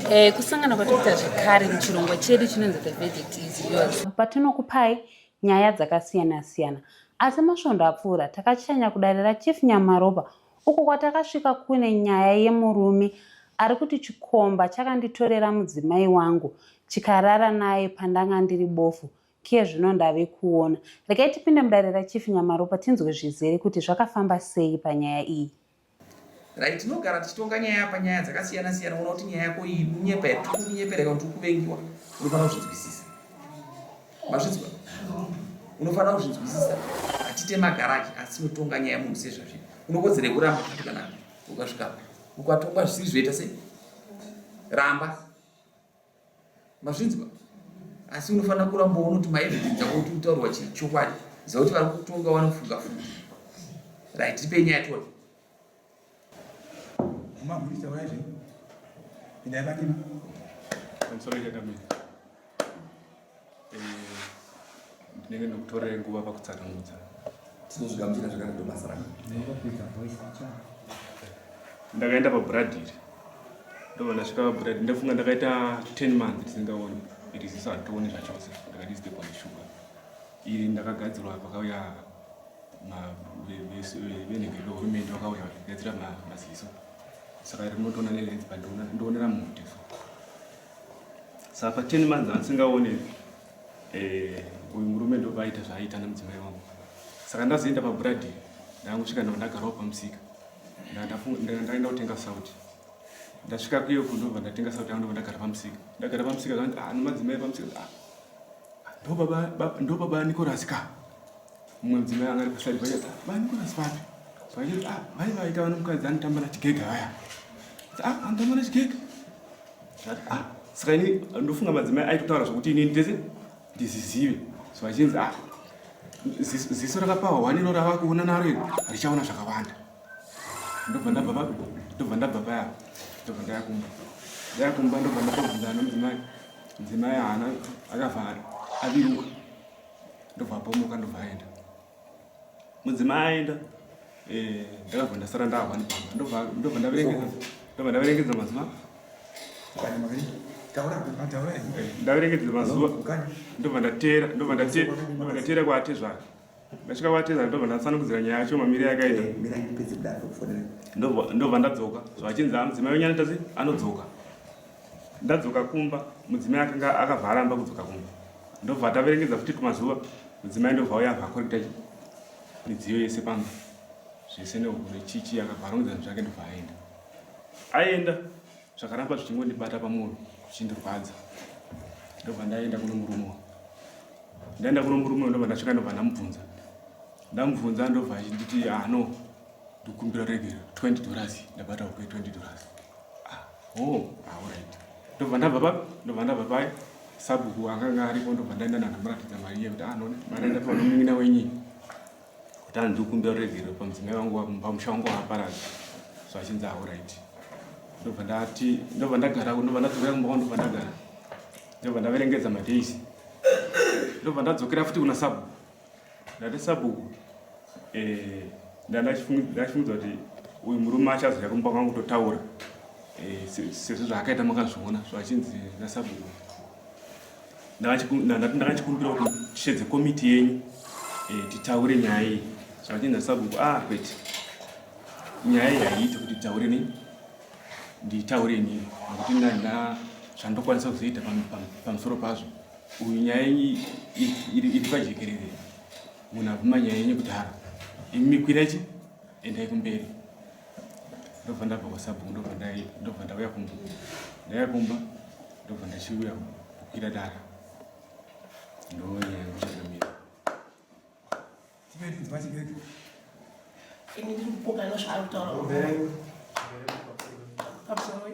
Eh, kusangana kwatikuita zvekare muchirongwa chedu chinonzi The Verdict Is Yours. Patinokupai nyaya dzakasiyana siyana. Asi masvondo apfuura takashanya kudare raChief Nyamaropa uko kwatakasvika kune nyaya yemurume ari kuti chikomba chakanditorera mudzimai wangu chikarara naye pandanga ndiri bofu kiye zvino ndave kuona. Regai tipinde mudare raChief Nyamaropa tinzwe zvizere kuti zvakafamba sei panyaya iyi. Right, tinogara tichitonga nyaya panyaya dzakasiyana siyana. Ona kuti nyaya yako iyi kunyepa here, tiri kunyepera kana tiri kuvengiwa. Unofanira kuzvinzwisisa. Mazvinzwa? Unofanira kuzvinzwisisa. Hatite magaraji asi tinotonga nyaya munhu sezvazviri. Unokodzera kuramba futi kana ukasvika ukatongwa zvisiri zvoita sei? Ramba. Mazvinzwa? Asi unofanira kuramba unoti maevidence ako kuti utaurwa chokwadi. Ziva kuti vari kutonga vanofunga futi. Right, tipei nyaya tione. Pamusoro chakamira. Eh, ndinenge ndikutorere nguva pakutsanangudza. Tinozvigamuchira zvakare ndobasa rangu. Ndakaenda pabhuradhiri ndobva ndasvika pabhuradhiri ndafunga ndakaita 10 months ndisingaoni iri ziso handitooni zvachose ndakadisturba neshuga iri ndakagadzirwa pakauya venhenge vehurumende vakauya vachigadzira maziso saka rinotoona nelenzi pandoonera mhute so saka pa 10 months andisingaone eh, uyu murume ndobva aita zvaaita nemudzimai wangu. Saka ndazoenda pabhuradhiri, ndangosvika ndobva ndagarawo pamusika, ndaenda kutenga sauti. Ndasvika kuyo kundobva ndatenga sauti yangu, ndobva ndagara pamusika. Ndagara pamusika zvanzi, ah, nemadzimai pamusika, ah, ndo baba Nicholas ka. Mumwe mudzimai anga ari paside pacho, ah, ba Nicholas papi? Vachiti, ah, vai vaita vano mukadzi anotamba nachigega vaya. Ah, anotamba nachigega. Ah, saka ini ndofunga madzimai aitotaura zvokuti inini tese ndizizive. So vachinzi, ah, ziso rakapawa waniro rava kuona naro iri richaona zvakawanda. Ndobva ndabva papi? Ndobva ndabva paya. Ndobva ndaya kumba. Ndaya kumba ndobva ndabvunzana nomudzimai. Mudzimai haana akavhara aviruka. Ndobva apomoka ndobva aenda. Mudzimai aenda eh, ndakabva ndasara ndahwani pamba. Ndobva ndobva ndaverengedza ndobva ndaverengedza mazuva. Ndaverengedza mazuva ndobva ndateera ndobva ndateera ndobva ndateera kwaatezvara. Ndasvika kwaatezvara ndobva ndatsanangudzira nyaya yacho mamiriro yakaita. Ndobva ndobva ndadzoka zvachinzi ah, mudzimai wenyu anoita sei anodzoka. Ndadzoka kumba mudzimai akanga akabva aramba kudzoka kumba. Ndobva taverengedza futi tumazuva mudzimai ndobva auya abva akorekta midziyo yese pamba zvese nehuku nechichi akabva arongedza zvinhu zvake ndobva aenda. Aenda zvakaramba zvichingondibata pamwoyo zvichindirwadza. Ndobva ndaenda kuno murume wangu. Ndaenda kuno murume ndobva ndasvika ndobva ndamubvunza. Ndamubvunza ndobva achinditi ah no ndikumbira regero $20 ndabata huku ye$20. Ah, oh, ah, alright. Ndobva ndabva papi? Ndobva ndabva pai sabhuku akanga aripo ndobva ndaenda ndandamuratidza mari iye kuti ah no mari ndapiwa nomunin'ina wenyu kuti anzi ndikumbira ruregerero pamudzimai wangu pamusha wangu waaparadza. So achinzi ah, alright. Ndobva ndati ndobva ndagara ndobva ndadzokera kumba kwangu ndobva ndagara. Ndobva ndaverengedza madays. Ndobva ndadzokera futi kuna sabhuku. Ndati sabhuku eh, ndachifungidzwa kuti uyu murume achazouya kumba kwangu totaura eh, sezvo zvaakaita makazviona zvachinzi nasabhuku. Ndati ndakachikumbira kuti tishedze komiti yenyu eh, titaure nyaya iyi. Zvachinzi nasabhuku, ah kwete, nyaya iyi haiiti kuti titaure nei, nditaure inini nekuti ndandina zvandokwanisa kuzoita pamusoro pazvo. Uyu nyaya yenyu iri pajekerere, munhu abvuma nyaya yenyu kudhara, imi kwirai chi endai kumberi. Ndobva ndabva kwasabhuku ndobva ndauya kumba, ndauya kumba ndobva ndachiuya kukwira dare, ndonyaya yangu chakamira. Ini ndiri kupokana zvaari kutaura pamusoro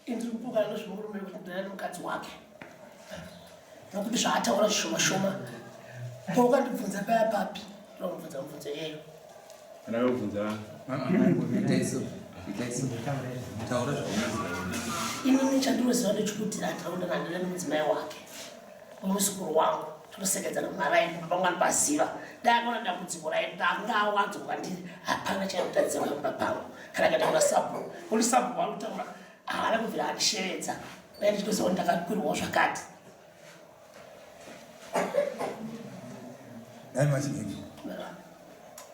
ini ndiri kupokana nezvemurume kuti ndinani nemukadzi wake nokuti zvaataura zvishoma shoma paukandibvunza paya papi ndinokubvunza mubvunzo iyeyo. Ndakakubvunza Inini chandinoziva ndechekuti handina ndandina nemudzimai wake muzukuru wangu tinosekedzana mumaraini kumba pangu anopaziva dai akaona dambudziko raanga awanzo kwandiri hapana chaikutadzira kumba pangu kana akaita kuna sabhuku kuti sabhuku vanokutaura. Haana kubvira andishevedza. Dai ndichitoziva kuti ndakakwirwawo zvakati. Dai machidiki.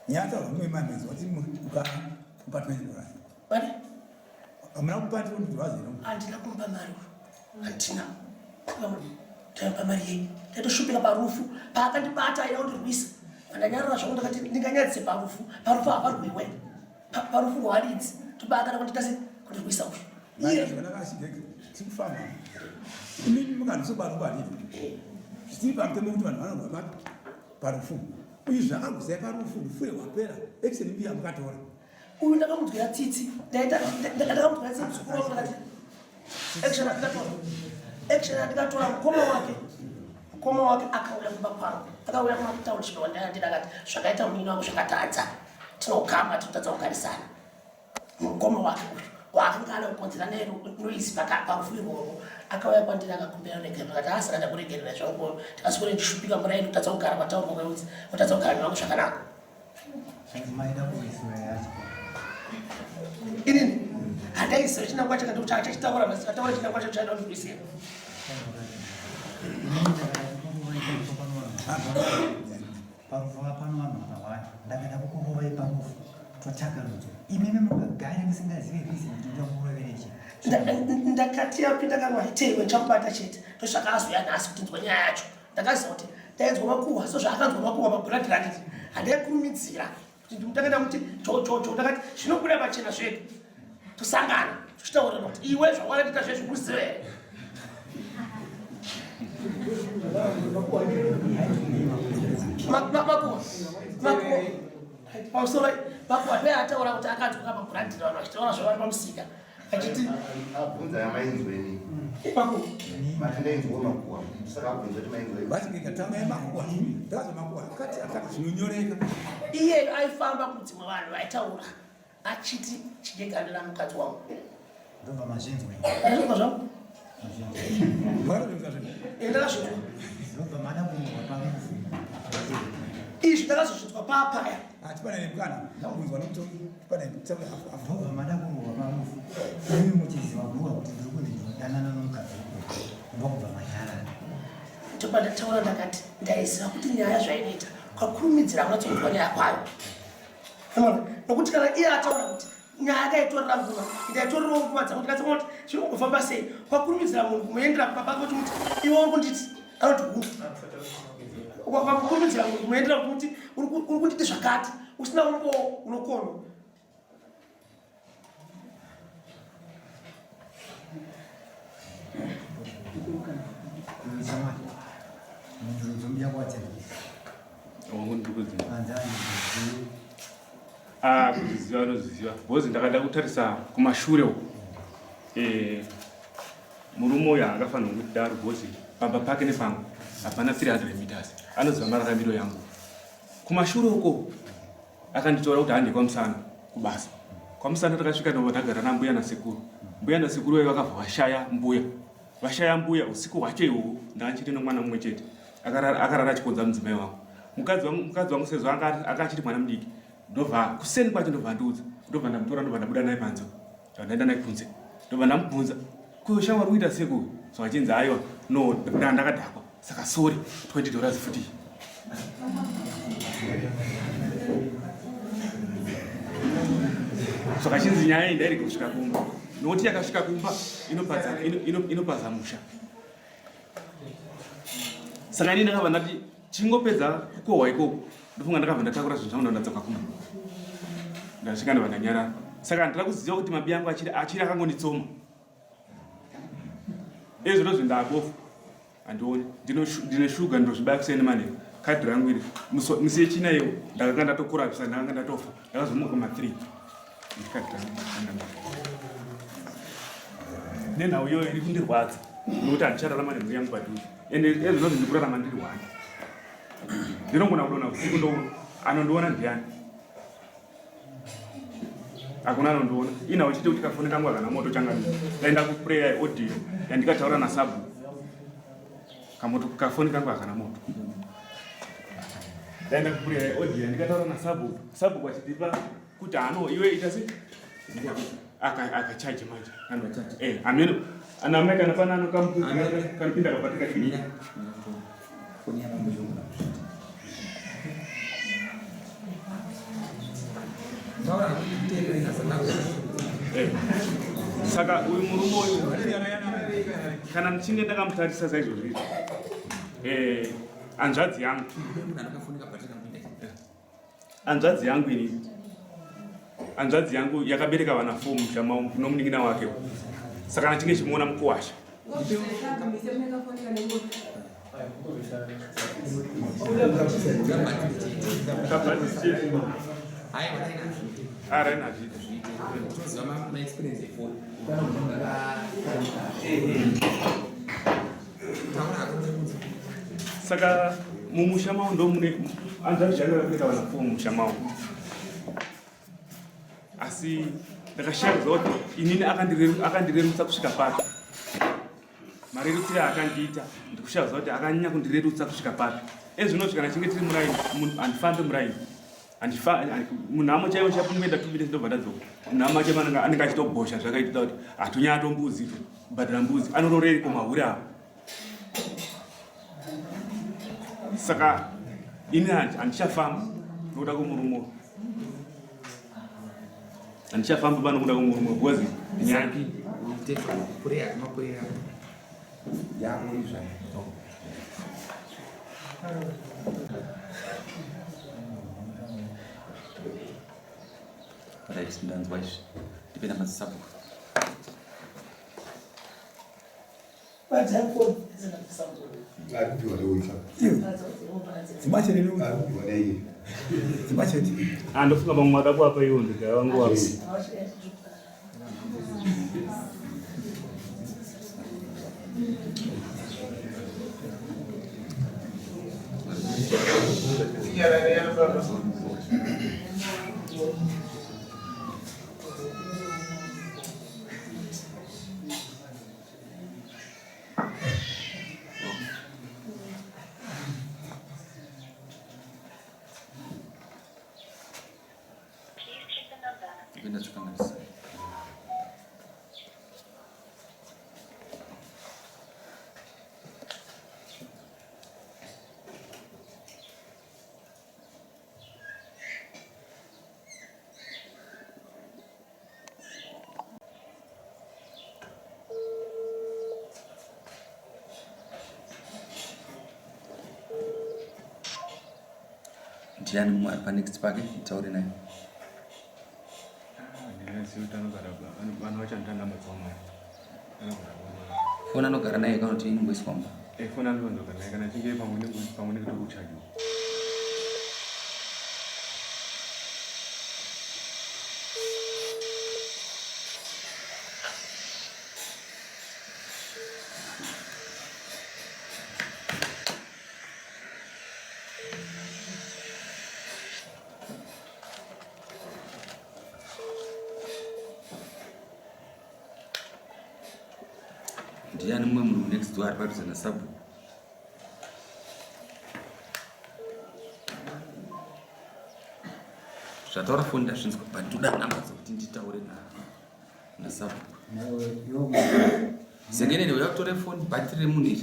Nyata mwe mame zoti muka kupa 20 dollars. Mari? Hamuna kupa 20 dollars here? Handina kumupa mari uyu. Handina. Ndaimupa mari yei? Ndaitoshupika parufu. Paakandibata aida kundirwisa. Pandanyarara zvangu ndakati ndinganyadzise parufu. Parufu haparwiwe. Parufu rwaridzi. Tobakana kundiita sei? Kundirwisa uyu. Iye zvakanaka achigege. Tikufamba. Imimi mukandisobaruka handiti. Zvisiri pamutemo kuti vanhu vanorwa parufu. Uyu zvaakarwisai parufu, rufu rwapera. Action ipi yamukatora? Uyu ndakamunzwira tsitsi. Ndaita ndakamunzwira tsitsi muzukuru wangu ndakati action andikatora. Action andikatora mukoma wake. Mukoma wake akauya kumba kwangu. Akauya kuma township wandanga ndakati zvakaita munin'ina wangu zvakatadza. Tinogamba tinotadza kugarisana. Mukoma wake uyu waakanga ada kukonzera naye noise parufu irworwo akauya kwandiri akakumbira ruregerero akati haa saka ndakuregerera zvangu ndikaswere ndichishupika muraini kutadza kugara kwataurwa kwaunzi kutadza kugara nevangu zvakanaka inini handaiziva chinangwa chakandikuchachitaura ataura chinangwa chacho chaida kundirwisira Parufu pano vanhu vakawanda ndakada kukurovai parufu totaka rudzo imimi mukagare musingazive reason kuti ndoda kukuroverei chii ndakati yapinda kanwa itewe ndichamubata chete ndosvaka azoya nhasi kuti nzwa nyaya yacho ndakaziva kuti ndainzwa makuhwa so zvaakanzwa makuhwa mabhuradhiranditi handaikurumidzira kuti ndimutanga ndamuti jojojo ndakati zvinobuda pachena zvedu tosangana tichitaurana kuti iwe zvawakaita zvezvi uzive here makuwa makuwa pamusoro makuwa ndiye ataura kuti akanzwa kamabhurandira vanhu vachitaura zvavari pamusika achiti abvunza yamainzweni makuwa mati ndainzwa makuwa saka abvunza kuti mainzweni Vati ndikatama yemakuwa ndakazwa makuwa akati akati zvinonyoreka iye aifamba kudzimwe vanhu vaitaura achiti chigeganira mukadzi wangu ndobva mazvinzwa ndazvinzwa zvangu Makatozvinzwa zve Eh, ndakazvinzwa ndobva mada kurohwa parufu izvi ndakazozvinzwa paapaya hatipana nemukana ndakubvunzwa nomutongi tipana nemutaura hafu hafu ndobva mada kurohwa parufu imi muchiziva guva kuti ndiri kunzi ndinodanana nomukadzi uyu ndokubva manyarara ndoba ndataura ndakati ndaiziva kuti nyaya zvainoita ukakurumidzira unatsokunzwa nyaya kwayo Unoona? Nokuti kana iye ataura kuti nyaya ndaitorera nguva ndaitorerawo nguva dzangu ndikatsaona kuti zviri kungofamba sei ukakurumidzira munhu kumuendera baba kuti muti iwe uri kunditi anoti hu ukakurumidzira munhu kumuendera kuti uri kunditi zvakati usina umbowo unokonwa Ah, kuziziva anoziziva because ndakada kutarisa kumashure uku eh, murume uyu haangafanirwa kudaro because pamba pake nepangu hapana 300 meters anoziva mararamiro yangu kumashure uko Akanditora kuti hande kwaMusana kubasa. KwaMusana takasvika ndobva tagara nambuya nasekuru. Mbuya nasekuru vaye vakabva vashaya mbuya. Vashaya mbuya usiku hwacho ihwohwo ndanga ndichiri nomwana mumwe chete. Akarara akarara achikodza mudzimai wangu. Mukadzi wangu mukadzi wangu sezvo anga anga achiri mwana mudiki ndobva kuseni kwacho ndobva andiudza. Ndobva ndamutora ndobva ndabuda naye panze. Ndobva ndaenda naye kunze. Ndobva ndamubvunza ko shamwari kuita seko so achinzi aiwa no ndakadhakwa. Saka sorry 20 dollars futi. Saka chinzi nyaya iyi ndairege kusvika kumba. Nokuti yakasvika kumba inopaza inopaza musha. Saka ini ndakabva ndati chingopedza kukohwa ikoko ndofunga ndakabva ndatakura zvinhu zvangu ndadzoka kumba. Ndasvika ndabva ndanyarara. Saka handina kuziva kuti mabi angu achiri achiri akangonditsoma. Izvo ndozvindabofu. Handioni. Ndine shuga ndozvibaya kuseni manheru. Kadhi rangu iri. Musi yechina iyo ndakanga ndatokurapisa ndakanga ndatofa. Ndakazomuka ma 3. Kadhi rangu. Nenhau iyoyo iri kundirwadza. Nokuti handichararama nemhuri yangu padhuze. Ende ezvinonzi ndikurarama ndiri one. Ndinogona kudonha usiku ndoona. Anondiona ndiani? Hakuna anondiona. Ina uchiti kuti kafoni kangu hakana moto changamire. Ndaenda kuprayer audio yandikataura nasabu. Kamoto kafoni kangu hakana moto. Ndaenda kuprayer audio yandikataura nasabu. Sabu kwachitipa kuti ano iwe ita sei? Akachaja manje. Eh, ameno. Ana mai kana pana kanopinda kabatika chii. Foni yava muyungu na kusvita. Eh. Saka uyu murume uyu kana ndichinge ndakamutarisa saizvozvo izvi eh, hanzvadzi yangu hanzvadzi yangu ini hanzvadzi yangu yakabereka vana fo musha nomunin'ina wake saka kana chinge chimuona mukuwasha Saka mumusha mavo ndomune hanzvadzi yangu yakabereka vana fo mumusha mavo asi ndakashaya kuziva kuti inini akandirerutsa kusvika papi marerutsire akandiita ndikushaya kuziva kuti akanyanya kundirerutsa kusvika papi ezvinozvi kana chinge tiri muraini handifambi muraini munhamo chaivo chakungoenda tuvite ndobva ndadzoka munhamo chaivo anenge achitobhosha zvakaitita kuti hatunyaya tombuzi kubhadhara mbuzi anororeiko mahure avo saka ini handichafamba nokuda kwemurume uyu handichafamba pano kuda kwemurume uyu because nyaya Right, ndanzwa izvi ndipe namba dzesabhuku. Andofunga vamwe vada kuapa iwo ndega vangu vapo. Ndiani mumwe ari panext pake taure naye. Foni anogara naye kana kuti inongoiswa mumba? Eh, foni anogara naye kana achinge pamwe nekuti kuchajiwa. Ndiani mumwe munhu next door ari padhuze nasabhuku? Zvataura foni ndazvinzwa but ndoda namba dzekuti nditaure nasabhuku. Zengenene uya utore foni bhatiri remunhu iri.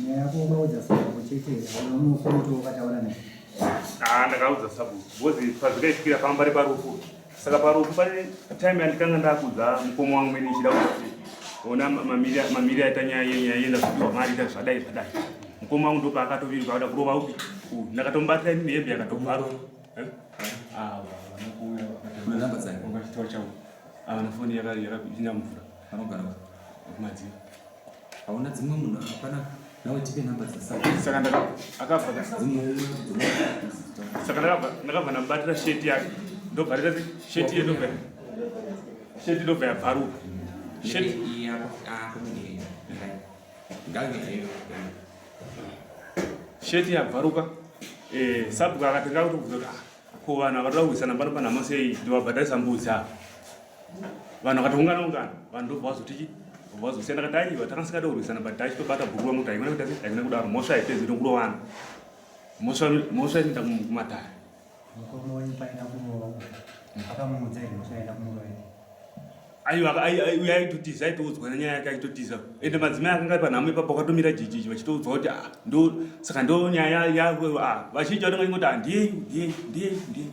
Ah, ndakaudza sabhuku because pazvikaitikira pamba pari parufu saka parufu pane time yandikanga ndakudza mukoma wangu mene ichida kuti ona mamiri aita nyaya yenyaya yenda kupiwa mari ita zvadai zvadai mukoma wangu ndopaakatoviruka akuda kurova upi ndakatomubatira ini nehembe yakatobvarwa eh? ah, Avana foni yakapinda mvura. Vanogara kumadziva. Hauna dzimwe munhu hapana nawe tipe namba dzasaka. Saka ndaka akabva dzimwe saka ndakabva ndakabva ndamubatira sheti yake ndobva ndati sheti ye ndobva sheti ndobva yabvaruka. Sheti iya ah kumene ngange sheti yabvaruka eh sabhuku akati ngakutobvunza kuti ah Ko vanhu vakatoda kurwisana pano panhamo sei ndovabhadharisa mbudzi ava vanhu vakatoungana ungana vanhu ndobva vazoti vazosiyana kati aiwa takasingada kurwisana but tachitobata bhuku vangu kuti haikona kuita sei haikona kudaro mhosva haipedzi nokurovana mhosva mhosva inoenda kumatare mukoma wenyu paida kumurova akamuudza here mhosva yaida kumurova here? Aiwa uyo aitotiza aitoudzwa nenyaya yake achitotiza ende madzimai akanga ari panhamo ipapo akatomira jijiji vachitoudzwa kuti ah, ndo saka ndo nyaya yako ah, vazhinji vanenge vachingoti ah, ndiyeyu ndiyeyu ndiyeyu ndiyeyu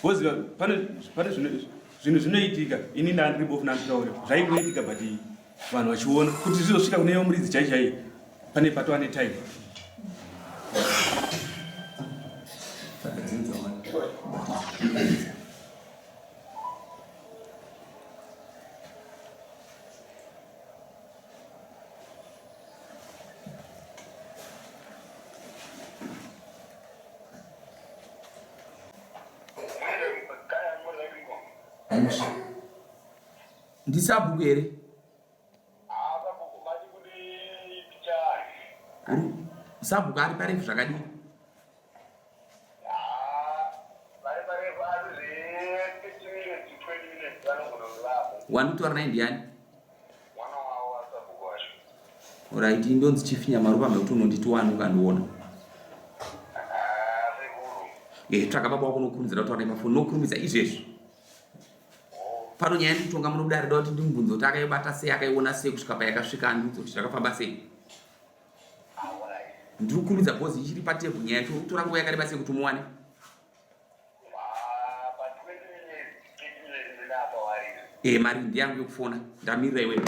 because pane pane zvinhu zvinoitika ini ndandiri bofu ndanditaure zvaingoitika but vanhu vachiona kuti zvizosvika kune muridzi chai chaiye pane patova netime. Ndisabhuku here? Sabhuku ari parefu zvakadii? Wandikutaura naye ndiani? Right, ndonzi Chief Nyamaropa mekuti unonditi wani ukandiona. Eh, tsvaga baba wako unokurumidza kutaura naye pafoni, unokurumidza izvezvi. Pano nyaya ndikutonga muno mudare da kuti ndimubvunze kuti akaibata sei, akaiona sei kusvika payakasvika andiudze kuti zvakafamba sei. Ndiri kukurumidza bhozi ichiri patebhu nyaya yacho uri kutora nguva yakareba sei kuti umuwane? Eh, mari ndiyangu yekufona ndamirira iwewe.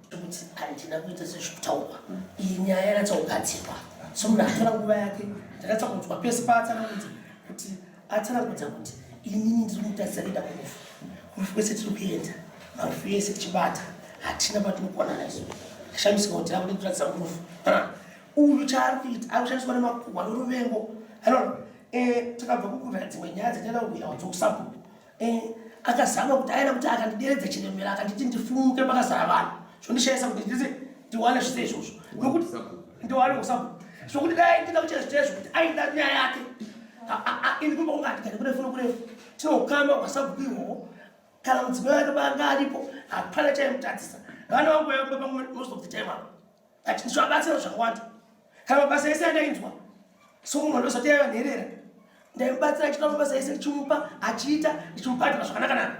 Kuti handina kuita sezvikutaurwa iyi nyaya yanatsa kugadzirwa somunhu atora nguva yake ndanatsa kunzwa pese paatsanangudza kuti atsanangudza kuti inini ndiri kumutarisa kuenda kurufu kurufu kwese tiri kuenda marufu ese tichibata hatina patinokonana isu ndashamisika kuti akuti ndikuratidza kurufu uyu chaari kuita ari kushandiswa nemakuhwa noruvengo anona eh, takabva kukuvira dzimwe nyaya dzatenda kuwira dzokusabhuku eh, akazama kuti aida kuti akandideredza chiremera akanditi ndifumuke pakazara vanhu zvondishaisa kuti ndise ndiwane zvise izvozvo nokuti ndiwane kusabhuku zvokuti dai ndida kuchera zvitezvo kuti aida nyaya yake ini kumba kunga hatigari kurefu nokurefu tinoukama hwasabhuku ihwohwo kana mudzimai wake panga aripo hapana chaimutadzisa vana vangu vaiva kumba pangu most of the time apo but ndichivabatsira zvakawanda kana mabasa ese andainzwa somunhu andosati aiva nherera ndaimubatsira achiita mabasa ese ndichimupa achiita ndichimubhadhara zvakanaka naka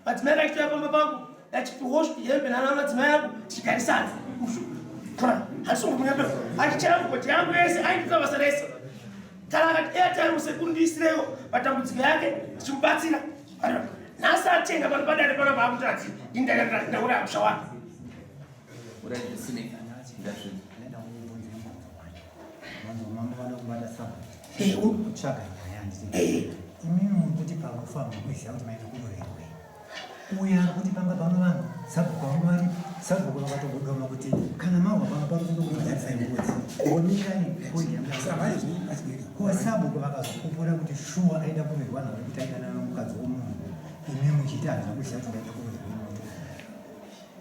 madzimai ake achitouya pamba pangu ndachipiwo hembe nana madzimai angu tichigarisana handisongomunyepera achichera mugoti yangu yese aindiita basa rese kana akati airtime sekuru ndiisireiwo matambudziko yake ndichimubatsira nhasi atenga pano padare pana paakuti ati indaura musha wake Kutsvaga nyaya handiti imimi muri kuti parufu hamuna kuziva kuti maida kuroverwei uye ari kuti panga pano vanhu sabhuku vangu varipo sabhuku vakatogodoma kuti kana mahwa panga parufu ndokubhadharisai mbudzi omirani ko sabhuku vakazopupura kuti shuwa aida kuroverwa nhau yekuti aidanana nomukadzi womunhu imi muchiita handina kuziva kuti ndaida kuroverwei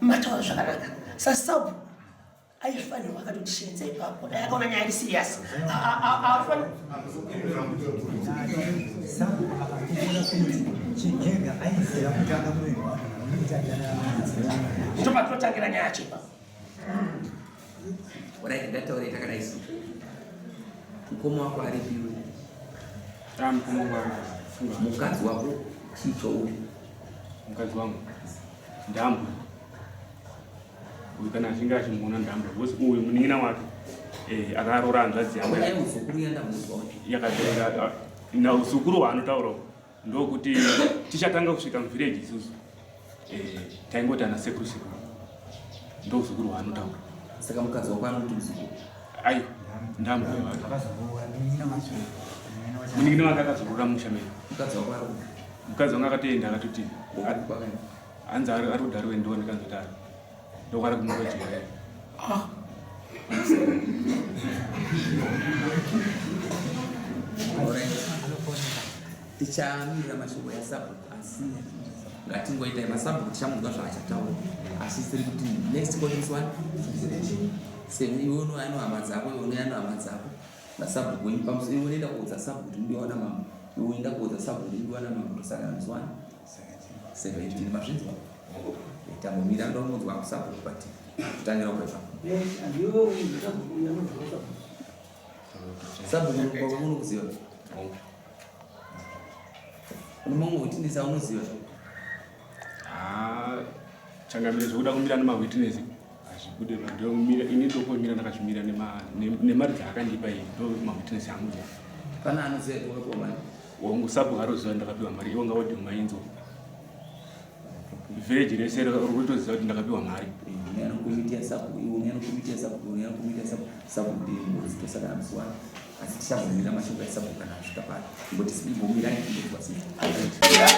Mataura zvakanaka. Sasabhu aifanirwa akatotisheedza ipapo. Dai akaona nyaya iri serious. Sabhuku akapupura kuti Chigega aiziva kuti ada kuroverwa nekuti aidanana nomukadzi Ndopatinotangira nyaya yacho ipapo. Alright, ngataurei takadai so. Mukoma wako aripi iwe? Ah, mukoma wangu ari. Mukadzi wako chii chouri? Mukadzi wangu ndambwa. Uyu kana achinge achimuona ndambwa because uyu munin'ina wake eh, akaroora hanzvadzi yangu. Nyaya muzukuru yandamunzwa. Yakabereka na uzukuru hwaanotaura ndokuti tichatanga kusvika muvillage isusu eh, taingoti ana sekuru sekuru ndouzukuru hwaanotaura. Saka mukadzi wako anoti muzukuru? Aiwa, ndambwa. Munin'ina wake akazoroora musha medu. Mukadzi wako ari Mukadzi wangu akatoenda akatoti hanzi ari kudari wendo ndikanzoti ari ndokwari kumurojeera. Ah. Tichamirira mashoko yasabhuku asi ngatingoitai masabhuku tichamunzwa zvaachataura asi tiri kuti next court this one sezvo iwe unoya nohama dzako iwe unoya nohama dzako Nasabhuku wenyu pamusoro iwe unoenda kuudza sabhuku kuti mudiwa namambo iwe unoenda kuudza sabhuku kuti mudiwa namambo tosangana musi wani 17 mazvinzwa tambomira ndomunzwa kusabhuku but kutangira kweva sabhuku baba munokuziva unomamwe wetindisa unoziva ah. Changamire zvekuda kumira nemawitness hazvibude ndomira ini ndokomira ndakazvimira nemari dzaakandipa iyi ndo mawitness angu. Pana anoziva kuti wakapiwa mari? Wangu sabhuku aroziva ndakapiwa mari iwo ngawadhi mainzwa. Village rese riri kutoziva kuti ndakapiwa mari. Unoya yasabhuku iwe unoya nokomiti yasabhuku unoya nokomiti yasabhuku sabhuku ndiye ngozi tosangana musi wani asi tichambomira mashoko esabhuku kana asvika pano ngoti imbomirai imbozwa sei.